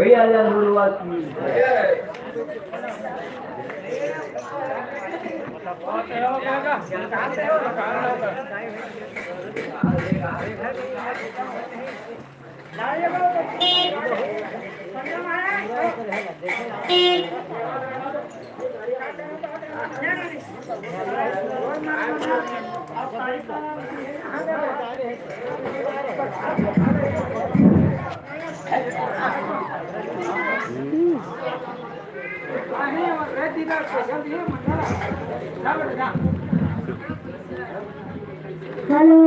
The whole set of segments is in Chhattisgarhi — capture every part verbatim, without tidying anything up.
भैया जान बोलवा की। हेलो।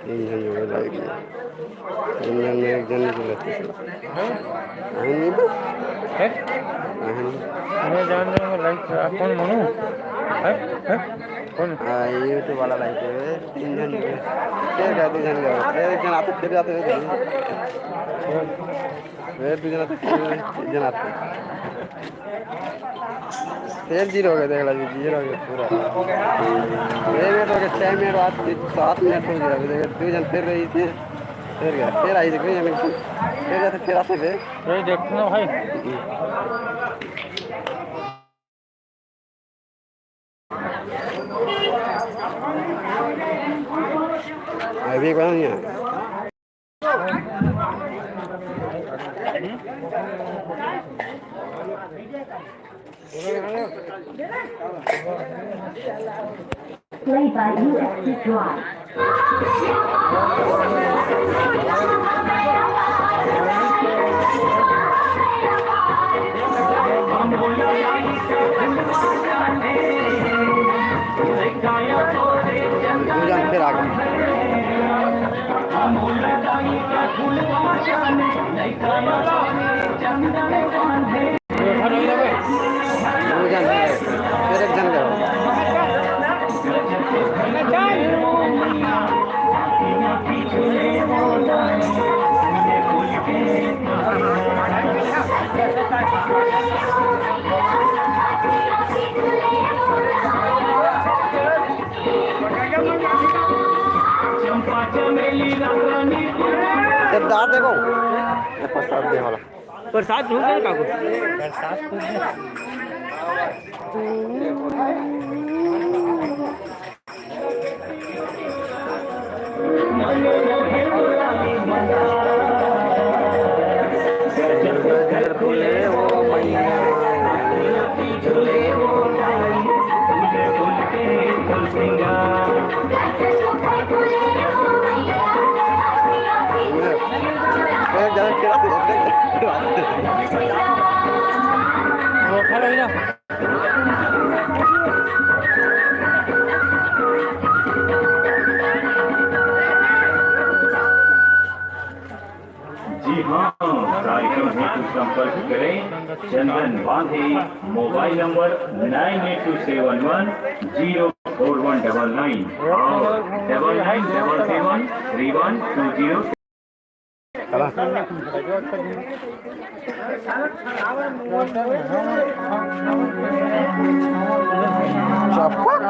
तीन झन जुड़े लाइक में। तीन झन में एक झन नहीं जुड़े। हैं? अहन नहीं बा। हैं? अहन नहीं। अरे जान रहे हो, लाइक, आप कौन मनु? हैं? हैं? कौन? हाँ, YouTube वाला लाइक है। तीन झन जुड़े। फिर गए, दो झन गए। फिर एक झन आते, फिर जाते हुए। फिर दू झन आते, फिर एक झन आते। फिर जीरो हो गया, देख ला जी, जीरो हो गया पूरा। छह मिनट हो गया, छह मिनट बाद फिर सात मिनट हो गया। अभी देखो, दू झन फिर रही थी, फिर गया, फिर आई देखो, ये मिनट, फिर जाते, फिर आते थे। ये देखते ना भाई। अभी एक बार नहीं आया। Played by U S P Drive. दू झन फिर आ गए। दू झन फिर, फिर एक झन गए। जब दांत देखो, ये प्रसाद दे वाला। प्रसाद ढूंढ ले काकू। प्रसाद ढूंढ ले। जी हाँ, कार्यक्रम हेतु संपर्क करें चंदन बांधे, mobile number nine eight two seven one zero four one double nine और double nine double seven three one two zero। चला। चपक।